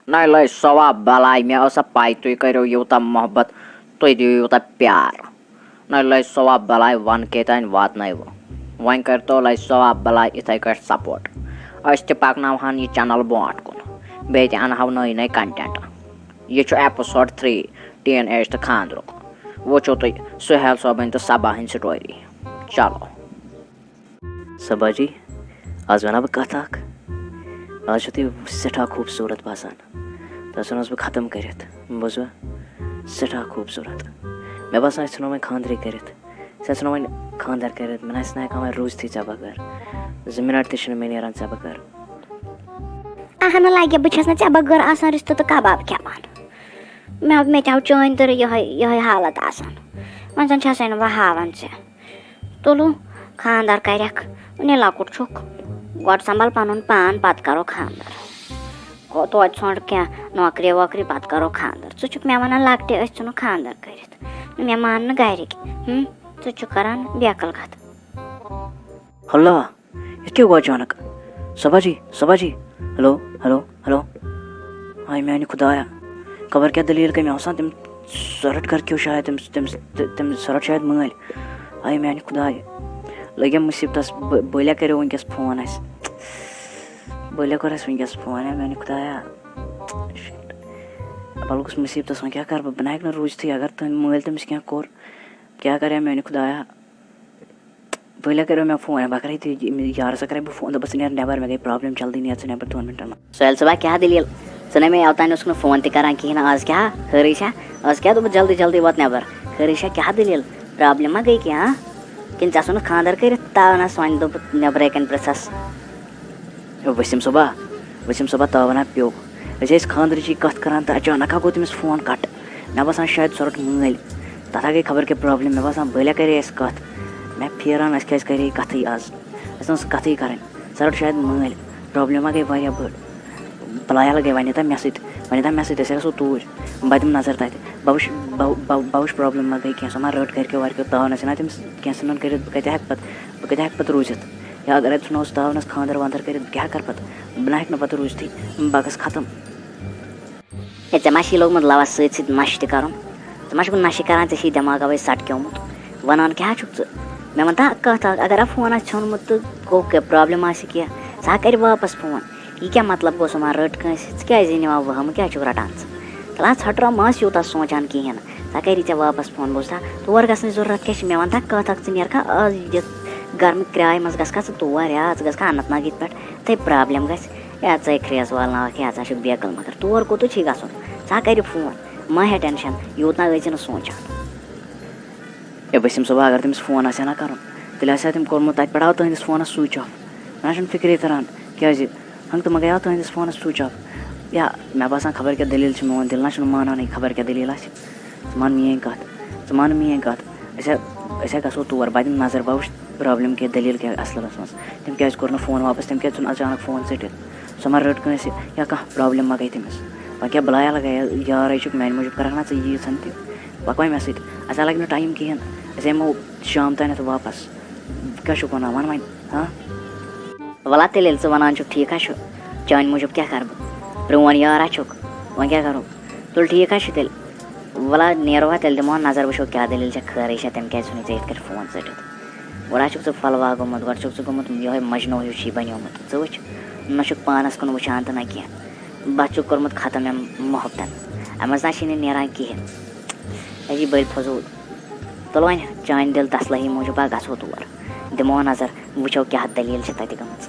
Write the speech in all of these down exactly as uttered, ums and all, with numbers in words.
نَے لٔج ثواب بَلاے، مےٚ ٲس سا پَے تُہۍ کٔرِو یوٗتاہ محبت، تُہۍ دِیِو یوٗتاہ پیار۔ نَے لٔج ثواب بَلاے، وَن کے تام واتنٲیوٕ۔ وۄنۍ کٔرۍتو لٔج ثواب بَلاے یِتھَے کٲٹھۍ support۔ أسۍ تہِ پَکناوہَن یہِ channel برونٛٹھ کُن، بیٚیہِ تہِ اَنہٕ ہاو نٔے نٔے content۔ یہِ چھُ episode three، teen age تہٕ خانٛدرُک۔ وٕچھِو تُہۍ سُہیل صٲبٕنۍ تہٕ صبا ہٕنٛز story۔ چلو۔ صبا جی، آز وَنہ بہٕ کَتھ اَکھ۔ آز چھُو تُہۍ سٮ۪ٹھاہ خوٗبصوٗرت باسان۔ تۄہہِ ژھٕنوس بہٕ ختم کٔرِتھ، بوٗزوٕ؟ سٮ۪ٹھاہ خوٗبصوٗرت۔ مےٚ باسان، أسۍ ژھٕنو وۄنۍ خانٛدرٕے کٔرِتھ۔ أسۍ ژھٕنو وۄنۍ خانٛدر کٔرِتھ، مےٚ نہ آسہِ نہٕ ہٮ۪کان وۄنۍ روٗزتھٕے ژےٚ بغٲر۔ زٕ مِنٹ تہِ چھِنہٕ مےٚ نیران ژےٚ بغٲر۔ اہنہٕ لگہِ، بہٕ چھَس نہٕ ژےٚ بغٲر آسان رِستہٕ تہٕ کباب کھٮ۪وان۔ مےٚ، مےٚ تہِ آو چٲنۍ تہٕ یِہوٚے، یِہوٚے حالت آسان۔ وۄنۍ زَن چھَسَے نہٕ بہٕ ہاوان ژےٚ۔ تُلُو، خانٛدر کَرٮ۪کھ، وٕنہِ لۄکُٹ چھُکھ۔ گۄڈٕ سنٛبھال پَنُن پان، پَتہٕ کَرو خانٛدر۔ گوٚو توتہِ ژھانٛڈ کینٛہہ نوکری ووکری، پَتہٕ کَرو خانٛدر۔ ژٕ چھُکھ مےٚ وَنان لۄکٹہِ أسۍ ژھٕنو خانٛدر کٔرِتھ۔ مےٚ مان نہٕ گَرِکۍ۔ ہُم، ژٕ چھُکھ کَران بیقٕل کَتھٕ۔ ہلا، یِتھ کٔنۍ گوٚو اچانک؟ صبا جی، صبا جی۔ Hello, hello, hello. ہاے میانہِ خدایا، خبر کیٛاہ دٔلیٖل گٔے۔ مےٚ باسان تٔمۍ سۄ رٔٹ گرِ کیو شاید، تٔمِس، تٔمِس، تٔمۍ سۄ رٔٹ شاید مٲلۍ۔ ہاے میانہِ خدایا، لٔگۍ مُصیبتس۔ بہٕ، بٔلۍ کریو وٕنکیٚس فون اَسہِ۔ بٔلۍ کوٚر اَسہِ وٕنکیٚس فون، ہے میانہِ خدایا۔ Shit۔ بہٕ لوٚگُس مُصیبتس۔ وۄنۍ کیٛاہ کرٕ بہٕ؟ بہٕ نہ ہیٚکہٕ نہٕ روٗزتھٕے۔ اگر تٔمۍ مٲلۍ تٔمِس کینٛہہ کوٚر، کیٛاہ کرِ ہا میانہِ خدایا؟ بٔلۍ کریو مےٚ فون، بہٕ کرے تہِ یارس، کرے بہٕ فون، دوٚپُس، "ژٕ نیر نٮ۪بر، مےٚ گٔے problem، جلدی نیر ژٕ نٮ۪بر دۄن مِنٹن منٛز۔" سہیل صٲبا، کیٛاہ دٔلیٖل؟ ژٕ نے مےٚ اوتانۍ اوسُکھ نہٕ فون تہِ کران کِہیٖنۍ، آز کیٛاہ خٲرٕے چھا؟ آز کیٛاہ دوٚپُتھ، "جلدی جلدی ووت نٮ۪بر"؟ خٲرٕے چھا؟ کیٛاہ دٔلیٖل؟ Problem ما گٔے کینٛہہ، ہاں؟ کِنہٕ ژےٚ ژھُنُتھ خانٛدر کٔرِتھ تاونس؟ وۄنۍ دوٚپُتھ نٮ۪برَے کَنۍ پرٛژھس۔ ہے وسیٖم صٲبا، وسیٖم صٲبا، تاونا پیوٚو۔ أسۍ ٲسۍ خانٛدرٕچی کَتھ کران تہٕ اچانک ہا گوٚو تٔمِس فون کٹ۔ مےٚ باسان شاید سۄ رٔٹ مٲلۍ۔ تَتھ ہا گٔے خبر کیٛاہ problem۔ مےٚ باسان بٔلۍ ہا کرے اَسہِ کَتھ۔ مےٚ پھیران اَسہِ کیٛازِ کرے یہِ کَتھٕے آز۔ اَسہِ نہ ٲس کَتھٕے کَرٕنۍ۔ سۄ رٔٹ شاید مٲلۍ۔ Problem ہا گٔے واریاہ بٔڑ۔ بَلایا لَگے وۄنۍ ییٖتیٛاہ مےٚ سۭتۍ، وۄنۍ ییٖتیٛاہ مےٚ سۭتۍ، أسۍ ہا گژھو توٗرۍ۔ بہٕ دِمہٕ نظر تَتہِ۔ بہٕ وٕچھ، بہٕ، بہٕ، بہٕ وٕچھ problem ما گٔے کینٛہہ۔ سۄ ما رٔٹ گَرِکیو وَرِکیو تاونَس، یہِ نا تٔمِس کینٛہہ ژھٕنُن کٔرِتھ، بہٕ کَتہِ ہٮ۪کہٕ پَتہٕ، بہٕ کَتہِ ہٮ۪کہٕ پَتہٕ روٗزِتھ؟ یا اگر اَتہِ ژھٕنوس تاونَس خانٛدر وانٛدر کٔرِتھ، بہٕ کیٛاہ کَرٕ پَتہٕ؟ بہٕ نہ ہٮ۪کہٕ نہٕ پَتہٕ روٗزتھٕے، بہٕ گژھٕ ختم۔ ہے، ژےٚ ما چھی لوگمُت لَوَس سۭتۍ سۭتۍ نَشہٕ تہِ کَرُن؟ ژٕ ما چھُکھ نَشہٕ کَران، ژےٚ چھی دٮ۪ماغ اَوَے سَٹکیومُت؟ وَنان کیٛاہ چھُکھ ژٕ؟ مےٚ وَن تہٕ اَکھ کَتھ اَکھ، اگر اَتھ فون آسہِ ژھیوٚنمُت تہٕ گوٚو کیٛاہ، problem آسہِ کینٛہہ، سُہ ہا کَرِ واپَس فون۔ یہِ کیٛاہ مطلب گوٚو، سُہ ما رٔٹ کٲنٛسہِ؟ ژٕ کیٛازِ یہِ نِوان وہمہٕ، کیٛازِ چھُکھ رَٹان ژٕ؟ تَلہٕ ہا ژھۄٹہٕ ترٛاو، مہ ٲس یوٗتاہ سونٛچان کِہیٖنۍ نہٕ۔ سۄ کَرِ ژےٚ واپَس فون، بوٗزتھا؟ تور گژھنٕچ ضروٗرت کیٛاہ چھِ؟ مےٚ وَن تہٕ اَکھ کَتھ اَکھ، ژٕ نیرکھا آز یَتھ گرمہٕ کرٛایہِ منٛز، گژھکھا ژٕ تور، یا ژٕ گژھکھا اننت ناگٕکۍ پٮ۪ٹھ؟ تَتہِ problem گژھِ، یا ژَے کھرٛیس والناوَکھ، یا ژٕ ہا چھُکھ بیقٕل۔ مگر تور کوٚتُے چھُے گژھُن؟ ژٕ ہا کَرِ فون، مہ ہےٚ tension، یوٗت نہ ٲسۍ زِ نہٕ سونٛچان۔ ہے وسیٖم صٲبا، اگر تٔمِس فون آسہِ ہا نہ کَرُن، تیٚلہِ آسہِ ہا تٔمۍ کوٚرمُت، تَتہِ پٮ۪ٹھ آو تُہٕنٛدِس فونَس switch off۔ مےٚ نہ چھُنہٕ فِکرے تَران، کیٛازِ ہنٛگتہٕ منٛگَے آو تُہٕنٛدِس فونَس switch off۔ یا مےٚ باسان، خبر کیٛاہ دٔلیٖل چھِ، میون دِل نہ چھُنہٕ مانانٕے، خبر کیٛاہ دٔلیٖل آسہِ۔ ژٕ مان میٛٲنۍ کَتھ، ژٕ مان میٛٲنۍ کَتھ۔ أسۍ ہا، أسۍ ہا گژھو تور، بہٕ دِمہٕ نظر، بہٕ وٕچھٕ problem کیٛاہ، دٔلیٖل کیٛاہ اَصلَس منٛز۔ تٔمۍ کیٛازِ کوٚر نہٕ فون واپَس، تٔمۍ کیٛازِ ژھُن اچانک فون ژٔٹِتھ؟ سۄ ما رٔٹ کٲنٛسہِ، یا کانٛہہ problem ما گٔے تٔمِس؟ وۄنۍ کیٛاہ بَلایا لَگے، یارَے چھُکھ، میٛانہِ موٗجوٗب کَرَکھ نا ژٕ یی ژھٕن تہِ؟ پَکھ وۄنۍ مےٚ سۭتۍ، اَسہِ ہا لَگہِ نہٕ time کِہیٖنۍ، أسۍ یِمو شام تانٮ۪تھ واپَس۔ کیٛاہ چھُکھ وَنان، وَن وۄنۍ، ہاں؟ وَلہ تیٚلہِ ییٚلہِ ژٕ وَنان چھُکھ، ٹھیٖک ہا چھُ، چانہِ موٗجوٗب کیٛاہ کَرٕ بہٕ؟ پرٛون یار ہا چھُکھ، وۄنۍ کیٛاہ کَرو؟ تُل ٹھیٖک ہا چھُ تیٚلہِ، وَلہ نیرو ہا تیٚلہِ، دِمو ہا نظر، وٕچھو کیٛاہ دٔلیٖل چھےٚ، خٲرٕے چھےٚ، تٔمۍ کیٛازِ ژھُنُے ژےٚ یِتھ کٔٹھۍ فون ژٔٹِتھ؟ گۄڈٕ ہا چھُکھ ژٕ پھۄلہٕ واگومُت، گۄڈٕ چھُکھ ژٕ گوٚمُت یِہوٚے مجنوٗ ہیوٗ چھُے بَنیومُت، ژٕ وٕچھ، نہ چھُکھ پانَس کُن وٕچھان تہٕ نہ کینٛہہ، بَس چھُکھ کوٚرمُت ختم أمۍ محبتَن، اَمہِ منٛز نہ چھِی نہٕ نیران کِہیٖنۍ، أتی بٔلۍ فضوٗل۔ تُل وۄنۍ چانہِ دِل تسلٲہی موٗجوٗب ہا گژھو تور، دِمو نظر، وٕچھو کیٛاہ دٔلیٖل چھِ تَتہِ گٔمٕژ۔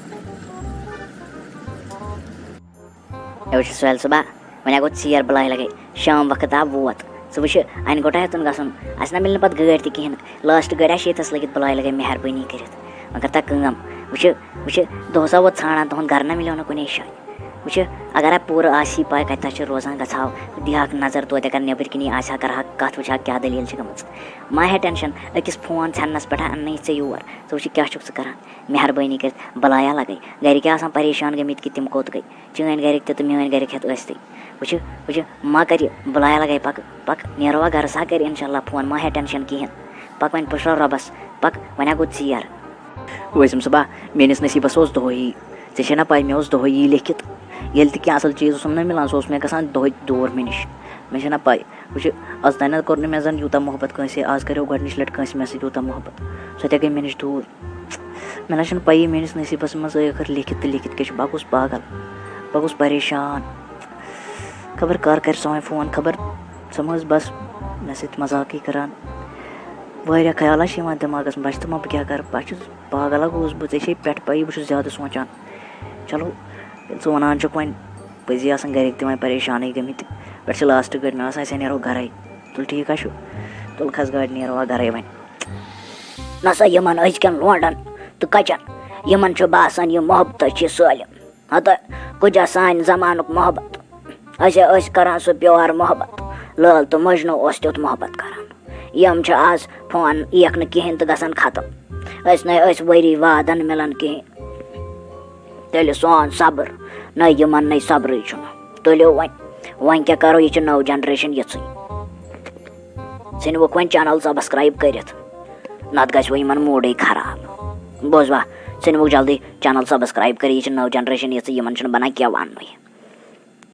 ہے وٕچھ سُہیل صٲبا، وۄنۍ ہا گوٚو ژیر، بَلاے لَگے، شام وقت آو ووت۔ ژٕ وٕچھ، اَنہِ گوٚٹا ہیوٚتُن گژھُن، اَسہِ نہ مِلہِ نہٕ پَتہٕ گٲڑۍ تہِ کِہیٖنۍ۔ Last گٲڑۍ آسہِ ییٚتھَس لٔگِتھ، بَلاے لَگے، مہربٲنی کٔرِتھ۔ وۄنۍ کَر تہٕ کٲم، وٕچھ، وٕچھ، دۄہَس آو وۄنۍ ژھانٛڈان تُہُنٛد گَرٕ نہ مِلیو نہٕ کُنے جایہِ۔ وٕچھ، اگر ہا پوٗرٕ آسہِ ہی پَے کَتہِ تھَس چھِ روزان، گژھٕ ہاو، دِہاکھ نظر توتہِ، اگر نیٚبٕرۍ کِنی آسہِ ہا، کَرٕ ہا کَتھ، وٕچھِ ہا کیٛاہ دٔلیٖل چھِ گٔمٕژ۔ مہ ہےٚ tension، أکِس فون ژھٮ۪ننَس پٮ۪ٹھ ہا اَننَے ژےٚ یور۔ ژٕ وٕچھ یہِ کیٛاہ چھُکھ ژٕ کَران، مہربٲنی کٔرِتھ بَلایا لَگَے۔ گَرِکۍ آسان پریشان گٔمٕتۍ کہِ تِم کوٚت گٔے۔ چٲنۍ گَرِکۍ تہِ تہٕ میٛٲنۍ گَرِکۍ ہٮ۪تھ ٲسۍتٕے۔ وٕچھِ، وٕچھِ، مہ کَر یہِ، بَلایا لَگَے، پَکھ، پَکھ، نیرو وۄنۍ گَرٕ، سُہ ہا کَرِ اِنشاء اللہ فون، مہ ہےٚ tension کِہیٖنۍ۔ پَکھ وۄنۍ پُشراو رۄبَس، پَکھ، وۄنۍ ہا گوٚو ژیر۔ وٲسِم صٲبا، میٛٲنِس نصیٖبَس اوس دۄہَے یی۔ ژےٚ چھے نہ پَے، مےٚ اوس دۄہَے یی لیکھِتھ۔ ییٚلہِ تہِ کینٛہہ اَصٕل چیٖز اوسُم نہ مِلان، سُہ اوس مےٚ گژھان دۄہَے دوٗر مےٚ نِش۔ مےٚ چھَنہ پَے، وٕچھِ، از تام نہ کوٚر نہٕ مےٚ زَن یوٗتاہ محبت کٲنٛسے، از کَریو گۄڈٕنِچ لَٹہِ کٲنٛسہِ مےٚ سۭتۍ یوٗتاہ محبت، سۄ تہِ گٔے مےٚ نِش دوٗر۔ مےٚ نہ چھَنہٕ پَیی میٛٲنِس نصیٖبَس منٛز ٲخٕر لیکھِتھ تہٕ لیکھِتھ کیٛاہ چھُ۔ بہٕ گوٚوُس پاگل، بہٕ گوٚوُس پریشان۔ خبر کر کَرِ سۄ وۄنۍ فون، خبر سۄ ما ٲس بَس مےٚ سۭتۍ مذاقٕے کَران۔ واریاہ خیالہ چھِ یِوان دٮ۪ماغَس منٛز، بَچہٕ تہٕ ما بہٕ کیٛاہ کَرٕ، بہٕ چھُس پاگلہ گوٚوُس بہٕ، ژےٚ چھے پٮ۪ٹھ پَیی بہٕ چھُس زیادٕ سونٛچان۔ چلو، ییٚلہِ ژٕ وَنان چھُکھ وۄنۍ، پٔزی آسان گَرِکۍ تہِ وۄنۍ پریشانٕے گٔمٕتۍ، پٮ۪ٹھ چھِ لاسٹ گٲڑۍ، مےٚ باسان أسۍ ہے نیرو گَرَے۔ تُل ٹھیٖک ہا چھُ، تُل کھَس گاڑِ، نیرو آ گَرَے وۄنۍ۔ نہ سا یِمَن أزکٮ۪ن لونڈَن تہٕ کَچَن، یِمَن چھُ باسان یہِ محبت چھِ سٲلِم۔ ہَتہٕ کُجا سانہِ زمانُک محبت، أسۍ ٲسۍ کران سُہ پیور محبت، لٲل تہٕ مجنو اوس تیُتھ محبت کران۔ یِم چھِ آز فون یِیَکھ نہٕ کِہیٖنۍ تہٕ گژھن ختم۔ أسۍ نے ٲسۍ ؤری وادن مِلان کِہیٖنۍ۔ تیٚلہِ سون صبر، نہ یِمن نے صبرٕے چھُنہٕ۔ تُلِو وۄنۍ، وۄنۍ کیٛاہ کرو، یہِ چھِ نٔو generation یِژھٕے۔ ژھٕنۍوُکھ وۄنۍ channel subscribe کٔرِتھ، نتہٕ گژھِ وۄنۍ یِمن moodٕے خراب۔ بوزوا، ژھٕنۍوُکھ جلدی channel subscribe کٔرِتھ، یہِ چھِ نٔو generation یِژھٕے، یِمن چھُنہٕ بنان کینٛہہ وننُے۔